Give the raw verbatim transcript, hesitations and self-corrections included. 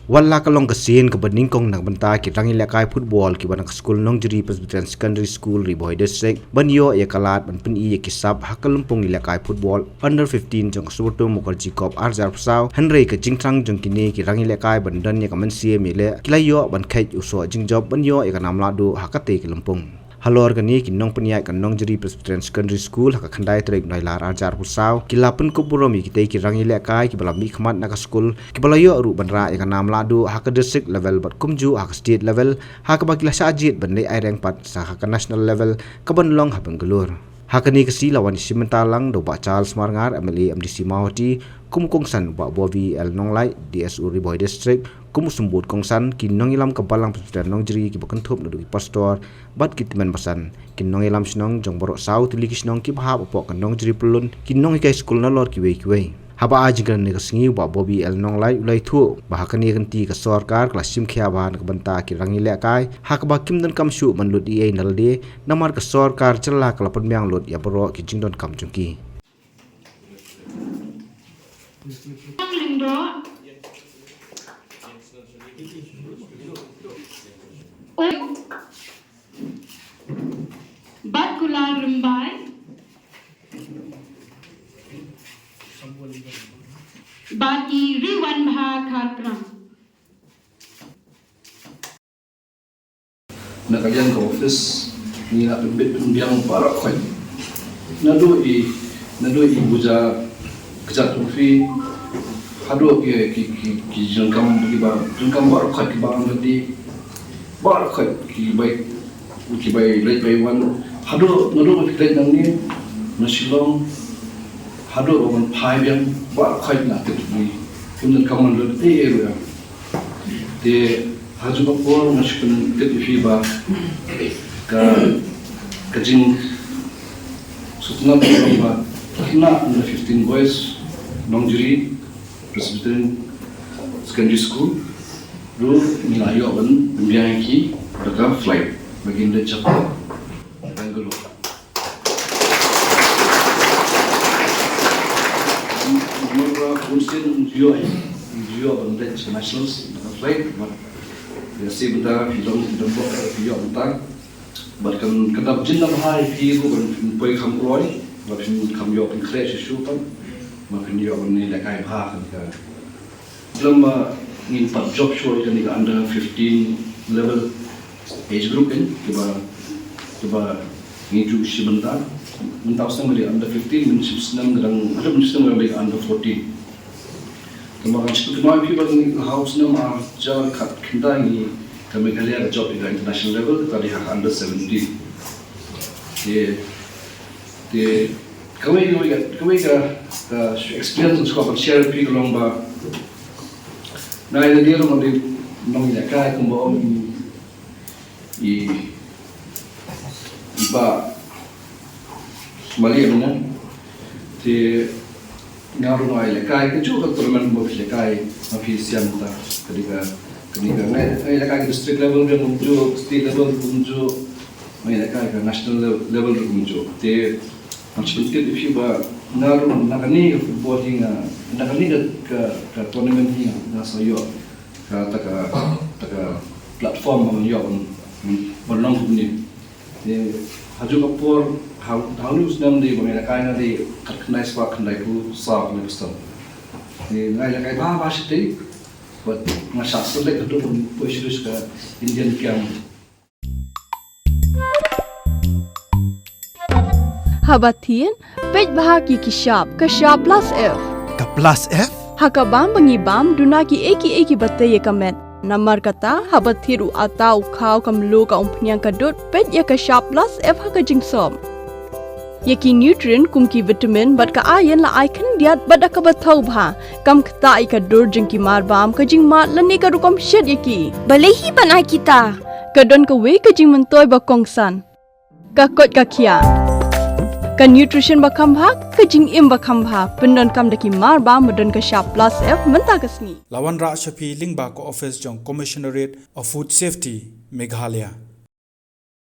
Wat la ka long ka sien kaba nyngkong na ka bynta ki rangïalehkai football kiba na ka skul Nongjri Presbyterian Secondary School, Ri Bhoi District, ban ïoh ïa ka lad ban pyni ïa ki sap ha ka lympung ïalehkai football under fifteen jong ka Subrata Mukherjee Cup ar hajar arphew saw, hynrei ka jingthrang jong kine ki rangïalehkai ban don ïa ka mynsiem ïaleh, ki la ïoh ban kheit u soh jingjop ban ïoh ïa ka nam lahduh ha katei ka lympung. Halor kane, ki nongpynïaid ka Nongjri Presbyterian Secondary School ha ka khyndai tarik Nailar ar hajar arphew saw, ki la pynkup burom ïa kitei ki rangïalehkai kiba la mihkhmat na ka skul, kiba la ïoh ruh ban rah ïa ka nam lahduh ha ka district level bad kumjuh ha ka state level, ha kaba ki la shah jied ban leit aireng pat sa ha ka national level kaban long ha Bangalore. Ha kane ka sngi la wan ïashim bynta lang da u Bah Charles Marngar, M L A M D C Mawhati, kum u kongsan, u Bah Bobby L Nonglait, D S O Ri Bhoi District, kum u symbud kongsan, ki nongïalam ka Balang Presbyterian Nongjri kiba kynthup naduh ki pastor bad ki tymmen basan, ki nongïalam shnong jong baroh saw tylli ki shnong kiba hap hapoh ka Nongjri Pyllun, ki nonghikai skul nalor kiwei kiwei. Haba ai jingkren ha kane ka sngi, u Bah Bobby L Nonglait u la ïathuh ba ha kane ka kynti ka sorkar ka la shim khia bha na ka bynta ki rangïalehkai, ha kaba kim donkam shuh ban lut ei ei na lade, namar ka sorkar jylla ka la pynbiang lut ïa baroh ki jingdonkam jong ki. Lyngdoh. Bad Kular Rymbai. Bad i Riwanbha Kharkram. Na ka liang ka office ngi la pynbit pynbiang baroh khoit. Naduh i, naduh i buja kjat trophy haduh ki, ki, ki, ki jingkam, kiba jingkam baroh khoit kiba ang dei. Baroh khoit kiba, kiba leit bai wan. Haduh, naduh ki leit nangne na Shillong. Haduh ba wan phai biang baroh khoit nga tip ni. Kim donkam ban lut ei ei ruh. Te ha kajuh ka por nga shu pyntip ïa phi ba ka, ka jingsngewthuh ka long ba khynnah under fifteen boys Nongjri Presbyterian Secondary School ruh ngi la ïoh ban pynbiang ïa ki da ka flight ba kin leit shapoh Bangalore. Namar ba bun sien ym ju ïoh, ym ju ïoh ban leit sha nationals, na ka flight, bad ïa shi bynta phi long, phi long bok, phi ïoh bynta. Bad kan, kan dap jin na bha ïa phi ruh ban phin poi kham kloi, bad phin kham ïoh pynkhreh shuh shuh pat, bad phin ïoh ban ïalehkai bha kan ka. Lem ba ngin pat jop shuwa ïa kane ka under fifteen level age group kan, kiba, kiba ngin ju shim bynta. Mynta u snem ka dei under fifteen, mynshwa snem ka dang, mynshwa snem ka dei under fourteen. Te ba ngan shu kynmaw ïa phi ba ngi ha u snem ar hajar khatkhyndai ngi ka Meghalaya ka jop ïa ka international level, ka dei ha ka under seventeen. Te, te, kawei, kawei ka, kawei ka, ka experience nga kwah ban share ïa phi ka long ba nga ïa lade ruh nga dei nongïalehkai kumba ong i, i Bah Mali mynne. Te nga ruh nga ïalehkai kajuh ka tournament ba phi ïalehkai, ma phi shem ta. Ka dei ka, ka dei ka, nga ïalehkai ka district level ruh kumjuh, state level ruh kumjuh. Nga ïalehkai ka national level, level ruh kumjuh. Te ngan shu pyntip ïa phi ba nga ruh na kane ka football hi nga, na kane ka, ka, ka tournament hi nga, nga sa ïoh kata ka, kata ka platform ba ngan ïoh ban, ban long kumne. Te ha kajuh ka por, ha, ha une u snem dei ba nga ïalehkai nga dei khatkhyndai spah khyndaiphew saw, khyndaiphew saw. Te nga ïalehkai bha bha shatei. Bad nga shah select haduh ban poi sha ka Indian camp. Haba thied, peit bha ïa ki shap, ka shap plus F. Ka plus F? Ha ka bam ba ngi bam, duna kiei kiei kiba tei ïa ka met. Namar kata, haba thied u atta, u khaw, ka mluh, ka umphniang, ka dud, peit ïa ka shap plus F ha ka jingsop. Ïa ki nutrient kum ki vitamin bad ka iron la ai khyndiat bad da kaba thaw bha. Kam ktah ïa ka dur jong ki marbam, ka jingmad lane ka rukom shet ïa ki. Balei hi ban ai kita? Ka don kawei ka jingmyntoi ba kongsan. Ka koit ka khiah. Ka nutrition ba kham bha, ka jingim ba kham bha. Pyndonkam da ki marbam ba don ka shap plus F mynta ka sngi. La wanrah sha phi lyngba ka office jong Commissionerate of Food Safety, Meghalaya.